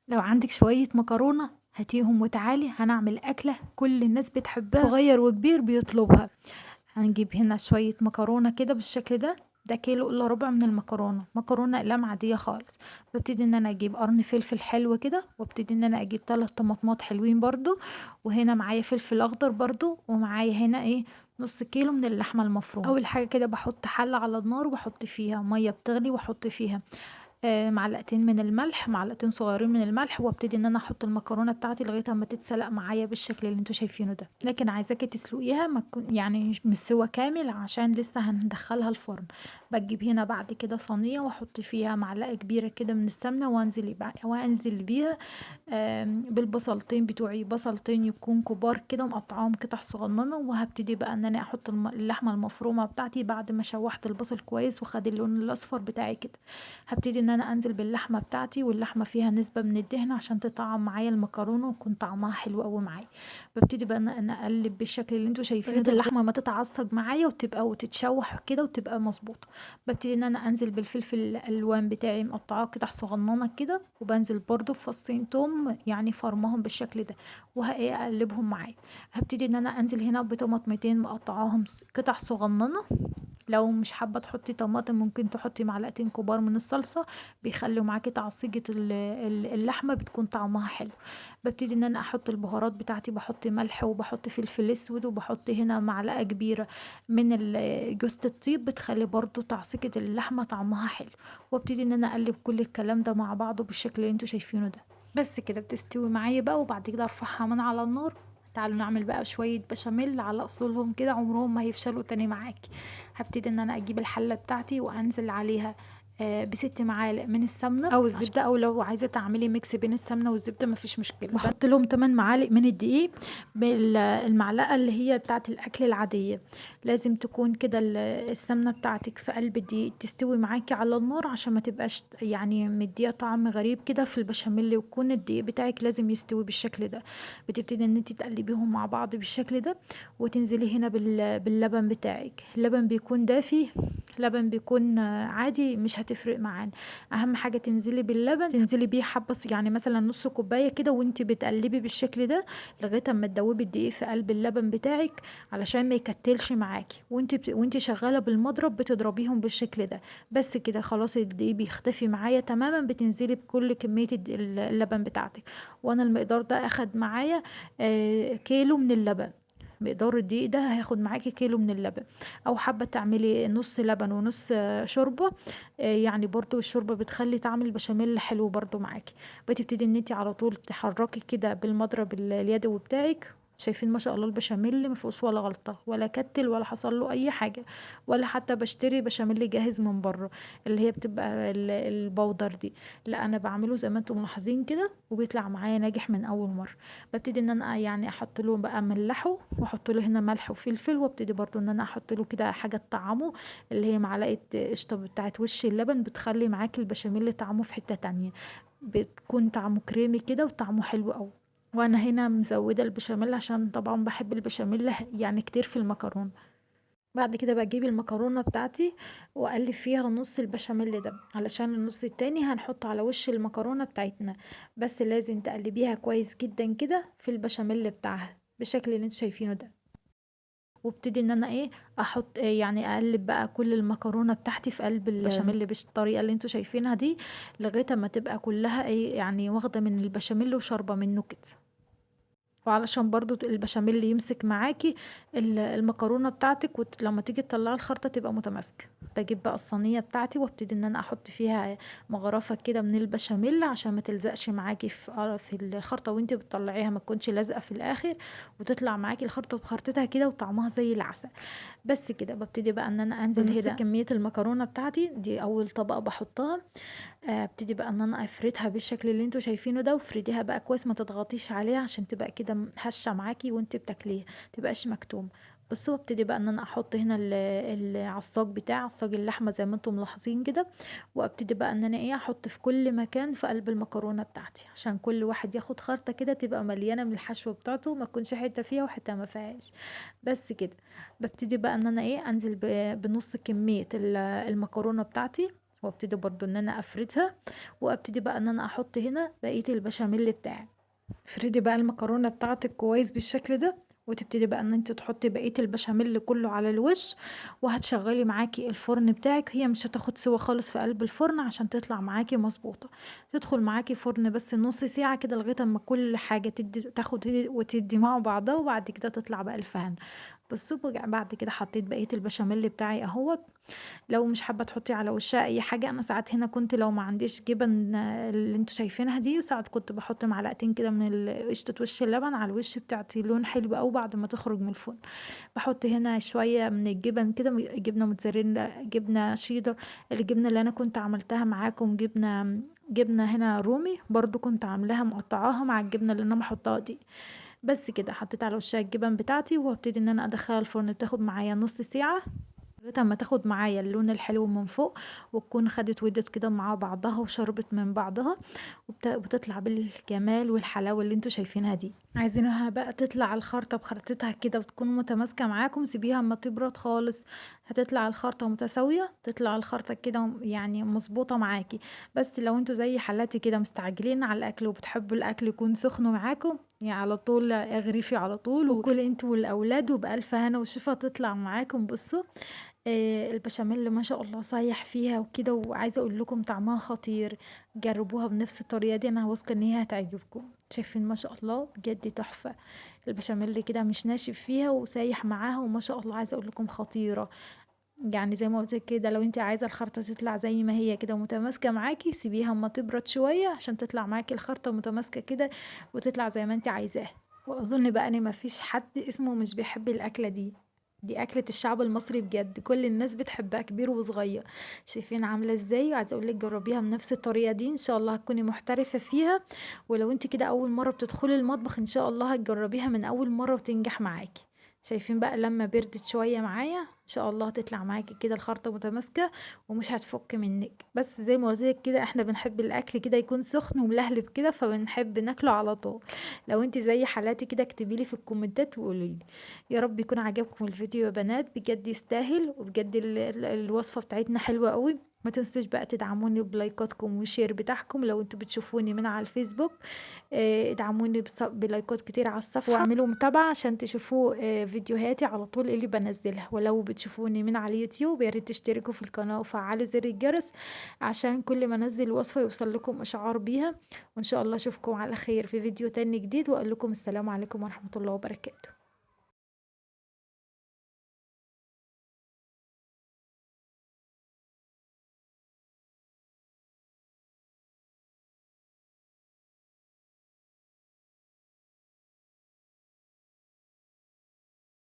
لو عندِك شوية مكرونة هاتيهم وتعالي، هنعمل أكلة كل الناس بتحبها، صغير وكبير بيطلبها. هنجيب هنا شوية مكرونة كده بالشكل ده، ده كيلو إلا ربع من المكرونة، مكرونة أقلام عادية خالص. ببتدي إن أنا أجيب قرن فلفل حلو كده، وابتدي إن أنا أجيب 3 طماطمات حلوين برضو، وهنا معايا فلفل أخضر برضو، ومعايا هنا نص كيلو من اللحمة المفرومة. أول حاجة كده بحط حلة على النار وأحط فيها مية بتغلي، وأحط فيها معلقتين من الملح، معلقتين صغيرين من الملح، وابتدي ان انا احط المكرونه بتاعتي لغايه اما تتسلق معايا بالشكل اللي انتوا شايفينه ده. لكن عايزاكي تسلقيها ما تكون مش سوا كامل عشان لسه هندخلها الفرن. بجيب هنا بعد كده صينيه واحط فيها معلقه كبيره كده من السمنه، وانزل بيها بالبصلتين بتوعي، بصلتين يكون كبار كده ومقطعاهم قطع صغننه. وهبتدي بقى ان انا احط اللحمه المفرومه بتاعتي بعد ما شوحت البصل كويس وخد اللون الاصفر بتاعي كده. هبتدي ان انا انزل باللحمه بتاعتي، واللحمه فيها نسبه من الدهن عشان تطعم معايا المكرونه ويكون طعمها حلو قوي معايا. ببتدي بقى ان انا اقلب بالشكل اللي انتوا شايفينه ده، اللحمه ما تتعصج معايا وتبقى وتتشوح كده وتبقى مظبوطه. ببتدي ان انا انزل بالفلفل الالوان بتاعي مقطعاه قطع صغننه كده، وبنزل برضو بفصين توم فرمهم بالشكل ده، اقلبهم معايا. هبتدي ان انا انزل هنا بطماطمتين مقطعاهم قطع صغننه. لو مش حابه تحطي طماطم ممكن تحطي معلقتين كبار من الصلصه، بيخلوا معاكي تعصيجة اللحمه بتكون طعمها حلو. ببتدي ان انا احط البهارات بتاعتي، بحط ملح وبحط فلفل اسود، وبحط هنا معلقه كبيره من جوزة الطيب، بتخلي برضو تعصيجة اللحمه طعمها حلو. وابتدي ان انا اقلب كل الكلام ده مع بعضه بالشكل اللي انتوا شايفينه ده. بس كده بتستوي معايا بقى، وبعد كده ارفعها من على النار. تعالوا نعمل بقى شوية بشاميل على اصولهم كده، عمرهم ما هيفشلوا تاني معاكي. هبتدي ان انا اجيب الحلة بتاعتي وانزل عليها، بست معالق من السمنة او الزبدة، او لو عايزة تعملي ميكس بين السمنة والزبدة مفيش مشكلة. بحط لهم 8 معالق من الدقيق بالمعلقة اللي هي بتاعت الاكل العادية. لازم تكون كده السمنة بتاعتك في قلب الدقيق تستوي معاكي على النار عشان ما تبقاش مدية طعم غريب كده في البشاميل، ويكون الدقيق بتاعك لازم يستوي بالشكل ده. بتبتدي ان انت تقلبيهم مع بعض بالشكل ده، وتنزلي هنا باللبن بتاعك. اللبن بيكون دافي، لبن بيكون عادي، مش هتفرق معانا. اهم حاجة تنزلي باللبن، تنزلي بيه حبة مثلا نص كوباية كده، وانت بتقلبي بالشكل ده لغاية اما تدوبي الدقيق في قلب اللبن بتاعك علشان ما يكتلش معاكي. وانت شغالة بالمضرب بتضربيهم بالشكل ده. بس كده خلاص الدقيق بيختفي معايا تماما، بتنزلي بكل كمية اللبن بتاعتك. وانا المقدار ده اخد معايا، كيلو من اللبن، مقدار الدقيق ده هياخد معاكي كيلو من اللبن. او حابة تعملي نص لبن ونص شوربة، برضو الشوربة بتخلي طعم البشاميل حلو برضو معاكي. بتبتدي ان انتي على طول تحركي كده بالمضرب اليدوي بتاعك. شايفين ما شاء الله البشاميل ما فيهوش ولا غلطة ولا كتل ولا حصل له اي حاجة، ولا حتى بشتري بشاميل جاهز من بره اللي هي بتبقى البودر دي، لا انا بعمله زي ما انتم ملاحظين كده وبيطلع معايا ناجح من اول مرة. ببتدي ان انا احط له بقى ملحه، واحط له هنا ملح وفلفل، وابتدي برضو ان انا احط له كده حاجة تطعمه اللي هي معلقة قشطة بتاعت وش اللبن، بتخلي معاك البشاميل طعمه في حتة تانية، بتكون طعمه كريمي كده وطعمه حلو قوي. وانا هنا مزودة البشاميل عشان طبعا بحب البشاميل كتير في المكرونة. بعد كده بجيب المكرونة بتاعتي واقلب فيها نص البشاميل ده علشان النص التاني هنحطه على وش المكرونة بتاعتنا، بس لازم تقلبيها كويس جدا كده في البشاميل بتاعها بالشكل اللي انتوا شايفينه ده. وابتدي ان انا ايه احط إيه يعني اقلب بقى كل المكرونة بتاعتي في قلب البشاميل بالطريقة اللي انتوا شايفينها دي لغاية اما تبقى كلها ايه يعني واخدة من البشاميل وشاربة منه كده. وعلشان برضو البشاميل يمسك معاكي المكرونة بتاعتك، لما تيجي تطلعي الخرطة تبقى متماسكة. بجيب بقى الصينية بتاعتي وابتدي ان انا احط فيها مغرفة كده من البشاميل عشان ما تلزقش معاكي في الخرطة وانتي بتطلعيها، ما تكونش لازقة في الاخر، وتطلع معاكي الخرطة بخرطتها كده وطعمها زي العسل. بس كده ببتدي بقى ان انا انزل بنص هنا كمية المكرونة بتاعتي دي اول طبقة بحطها. ابتدي بقى ان انا افردها بالشكل اللي انتوا شايفينه ده، وافرديها بقى كويس ما تضغطيش عليها عشان تبقى كده هشه معاكي وانت بتاكليها، متبقاش مكتومه. بصوا وابتدي بقى ان انا احط هنا العصاج بتاع عصاج اللحمه زي ما انتم ملاحظين كده، وابتدي بقى ان انا احط في كل مكان في قلب المكرونه بتاعتي عشان كل واحد ياخد خرطه كده تبقى مليانه من الحشو بتاعته، ما تكونش حته فيها وحته ما فيهاش. بس كده ببتدي بقى ان انا انزل بنص كميه المكرونه بتاعتي، وابتدي برضو ان انا افردها، وابتدي بقى ان انا احط هنا بقية البشاميل بتاعي. افردي بقى المكرونة بتاعتك كويس بالشكل ده، وتبتدي بقى ان انت تحطي بقية البشاميل كله على الوش، وهتشغلي معاكي الفرن بتاعك. هي مش هتاخد سوا خالص في قلب الفرن عشان تطلع معاكي مظبوطة. تدخل معاكي فرن بس نص ساعة كده لغاية اما كل حاجة تاخد وتدي مع بعضها، وبعد كده تطلع بقى الفهن. بصوا بعد كده حطيت بقية البشاميل بتاعي اهوت. لو مش حابة تحطي على وشها اي حاجة، انا ساعات هنا كنت لو ما عنديش جبن اللي انتوا شايفينها دي، وساعات كنت بحط معلقتين كده من قشطة وش اللبن على الوش بتاعتي، لون حلو قوي بعد ما تخرج من الفرن. بحط هنا شوية من الجبن كده، جبنة موتزاريلا، جبنة شيدر، الجبنة اللي انا كنت عملتها معاكم، جبنة هنا رومي برضو كنت عاملاها مقطعاها مع الجبنة اللي انا بحطها دي. بس كده حطيت على وشها الجبن بتاعتي، وابتدي ان انا ادخلها الفرن. بتاخد معايا نص ساعة لغاية اما تاخد معايا اللون الحلو من فوق، وتكون خدت ودت كده مع بعضها وشربت من بعضها، وبتطلع بالجمال والحلاوة اللي انتوا شايفينها دي. عايزينها بقى تطلع الخرطة بخرطتها كده وتكون متماسكة معاكم، سيبيها اما تبرد خالص، هتطلع الخرطة متساوية، تطلع الخرطة كده مظبوطة معاكي. بس لو انتوا زي حالاتي كده مستعجلين على الاكل وبتحبوا الاكل يكون سخن معاكم، على طول اغرفي على طول وكلي انتوا والاولاد، وبألف هنا وشفا تطلع معاكم. بصوا، البشاميل ما شاء الله صايح فيها وكده، وعايزه اقول لكم طعمها خطير. جربوها بنفس الطريقه دي، انا واثقه ان هي هتعجبكم. شايفين ما شاء الله بجد تحفه، البشاميل كده مش ناشف فيها وسايح معاها، وما شاء الله عايزه اقول لكم خطيره. زي ما قلت لك كده، لو انت عايزه الخرطه تطلع زي ما هي كده ومتماسكه معاكي، سيبيها اما تبرد شويه عشان تطلع معاكي الخرطه متماسكه كده وتطلع زي ما انت عايزاها. واظن بقى ان مفيش حد اسمه مش بيحب الاكله دي، دي أكلة الشعب المصري بجد، كل الناس بتحبها كبير وصغير. شايفين عاملة ازاي؟ عايزة اقولك جربيها بنفس الطريقة دي، ان شاء الله هتكوني محترفة فيها. ولو انت كده اول مرة بتدخلي المطبخ ان شاء الله هتجربيها من اول مرة وتنجح معاكي. شايفين بقى لما بردت شوية معايا ان شاء الله هتطلع معاكي كده الخرطة متماسكة ومش هتفك منك. بس زي ما قلت لك كده احنا بنحب الاكل كده يكون سخن وملهلب كده، فبنحب ناكله على طول. لو انت زي حالاتي كده اكتبي لي في الكومنتات وقولي لي. يا رب يكون عجبكم الفيديو يا بنات، بجد يستاهل، وبجد الوصفة بتاعتنا حلوة قوي. ما تنسوش بقى تدعموني بلايكاتكم وال share بتاعكم. لو انتوا بتشوفوني من على الفيسبوك، ادعموني بلايكات كتير على الصفحة، واعملوا متابعة عشان تشوفوا فيديوهاتي على طول اللي بنزلها. ولو بتشوفوني من على اليوتيوب يا ريت تشتركوا في القناة وفعلوا زر الجرس عشان كل ما انزل وصفة يوصل لكم اشعار بيها. وان شاء الله اشوفكم على خير في فيديو تاني جديد، واقول لكم السلام عليكم ورحمة الله وبركاته.